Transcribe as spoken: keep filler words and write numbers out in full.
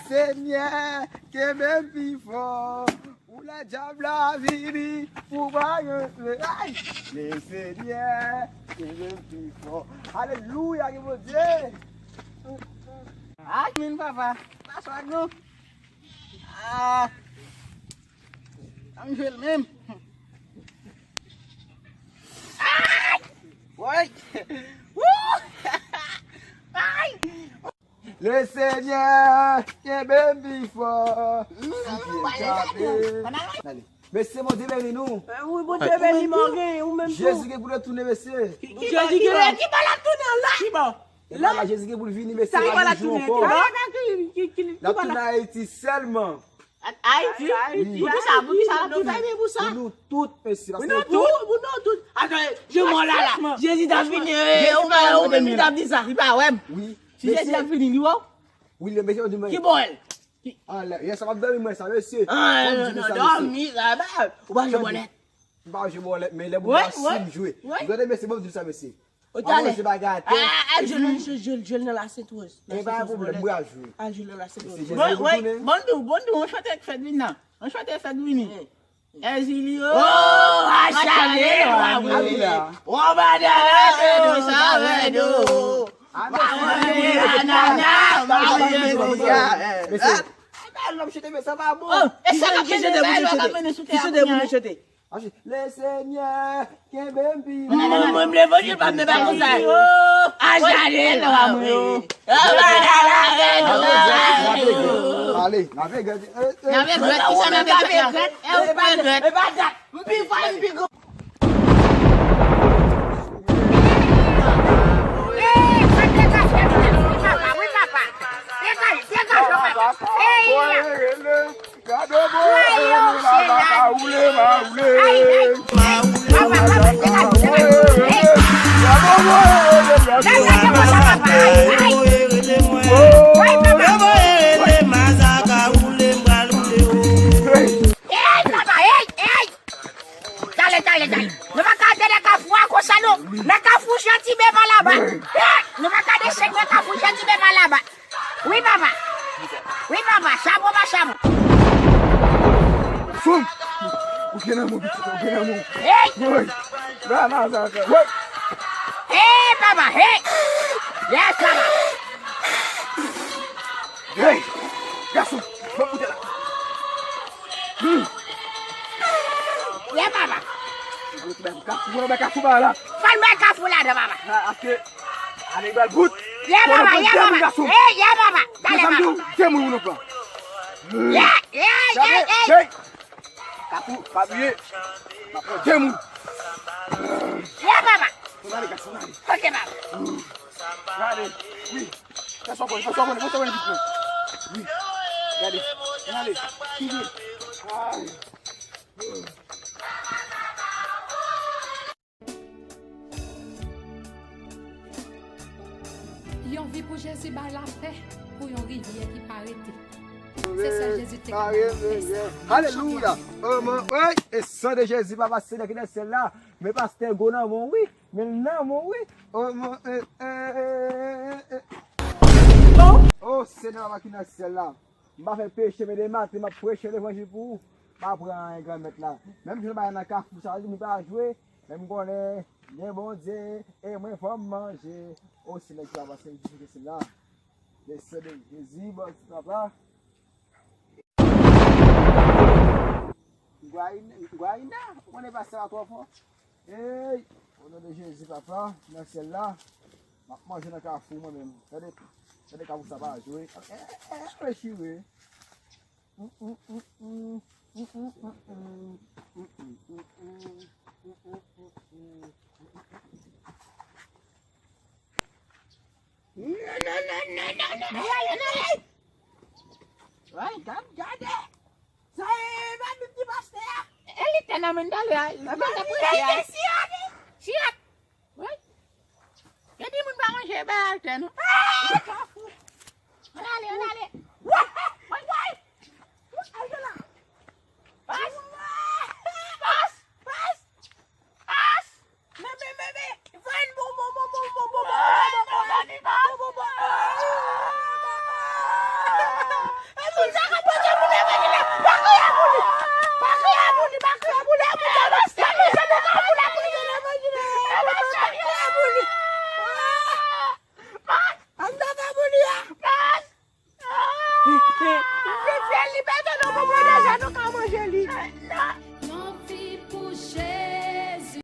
Senyè, kenbe m pi fò. Pou lè dyab la vini, pou pa gen, ay! Le Senyè, kenbe m pi fò. Alelouya, gen Bondye! Ay, men papa, pa swa nou. Ah! An jwe l menm. Ay! Woy! Woo! Ay! Le Senyè, kenbe m pi fò. Mesye, Bondye beni nou. Wi, Bondye beni, Morgan, ou menm tou. Jezi gen pou l retounen, mesye. Jezi gen pou l retounen la. Ki bò? Epa la, Jezi gen pou l vini, mesye, l ap vin jwe ankò. L ap tounen Ayiti sèlman. Ayiti? Wi. Pou kisa, pou kisa l ap tounen? Pou nou tout, mesye. Pou nou tout? Pou nou tout. Atann, je mò la la. Jezi t ap vini, ou menm, ou menm, li t ap di sa. Li pa wè m. Wi. Si Jezi t ap vini, li wè w? Wi, le mesye di mwen. Ki bò l? Anlè, yè sa m ap dòmi mwen sa, mesye. Ah, non, non, dòmi, sa va. Ou pa jwe bòlèt. M pa jwe bòlèt, men lè boul la si m jwe. Gade, mesye, ban m di sa, mesye. Ou tale. Al jwe nan, jwe, jwe, jwe nan la Sentwòz. E pa pwoblèm, mwen al jwe. Al jwe nan la Sentwòz. Bon, bon, bon, bon, bon, chante fèt vin nan. An chante fèt vini. Ezilio. Oh, achale, wa mwen. Wa madara, sa vè do. Anana, wa mwen. Mesye. E pa lòm chante, men sa pa bon. Oh, e sa k ap chante pou nou chante. Ki chante pou nou chante? Le Senyè, kenbe m pi fò. Mwen, mwen, mwen, levanjil pa m, men pa konsa. Achale, wa mwen. Ale, n ap regrèt. N ap regrèt. Kisa n ap regrèt? E ou pa regrèt? E pa dat. M pi fò, m pi gwo. Ey, fè degaje nou, wi papa, wi papa. Degaje, degaje nou, papa. Ey, ya. Gade bò, eh, la va ka woule, ma woule. Ay, ay. Papa, papa, degaje, degaje. Ey. Gade bò, eh, la va ka woule, ma woule. Degaje konsa, papa. Ay, ay. Woy, papa. Ey, papa, ey, ey. Tale, tale, tale. Nou pa ka antre nan kafou a konsa, non. Nan kafou Jan Tibe pa laba. Eh, nou pa ka desann nan kafou Jan Tibe pa laba. Wi, papa. Wi, papa. Chapo pa chapo. Soum. Ou gen nan mou, pitit, ou gen nan mou. Hey. Woy. Ba, ba, ba, ba. Woy. Hey, papa. Hey. Yes, papa. Hey, gason, ban m koute la. Hmm. Ye papa. Mwen bay kafou, mwen bay kafou ba la. Fò n bay kafou ladan, papa. Ah, aske, ale bal bout. Ye papa, ye papa. Hey, ye papa. Tale, papa. De moun nou pran. Ye, ye, ye, ye. Kafou, pa bliye. M ap pran de moun. Ye papa. Ann ale, gason, ann ale. Ok, papa. Gade, wi. Fè sa w konnen, fè sa w konnen, fè sa w konnen vit, non. Wi. Gade, ann ale. Kite. Ay. Yon vi pou Jezi bay lapè pou yon rivyè ki pa rete. Se sèl Jezi te ka bay lapè sa. Alelouya. Oh, mon, wi, e san de Jezi, papa, Senyè ki nan syèl la. Men pastè gwo nan men w, wi. Men l nan men w, wi. Oh, mon, eh, eh, eh, eh, eh. Oh, Senyè, papa ki nan syèl la. M pa fè peche, men de maten m ap preche levanjil pou ou. Pa pran anyen, Granmèt la. Menm jan m pa nan kafou sa, m pa jwe. Men m konnen gen Bondye, e mwen fò m manje. O Senyè ki papa, Senyè Jezi Kris la. Le san de Jezi, Bondye papa. Gwayina, gwayina, ou konnen pastè a twò fò. Ey, o non de Jezi, papa, nan syèl la, m ap manje nan kafou mwen menm. Gade, gade kafou sa pa jwe. Eh, eh, eh, rechire. Non, non, non, non, non, non. Ann ale, ann ale. Woy, gad, gade. Sa e, e pa Bib ki pastè a? E li te nan men talè a. Li pa nan priyè a. Siyat. Siyat. Woy. Gen de moun pa manje bay atè, non. Ah! Ann ale, ann ale. Woy, woy, woy. Woy, al la. Pas. Pas. Pas. Pas. Men, men, men, men. Fwen, bon, bon, bon. Bon, bon, bon. Li pa krab,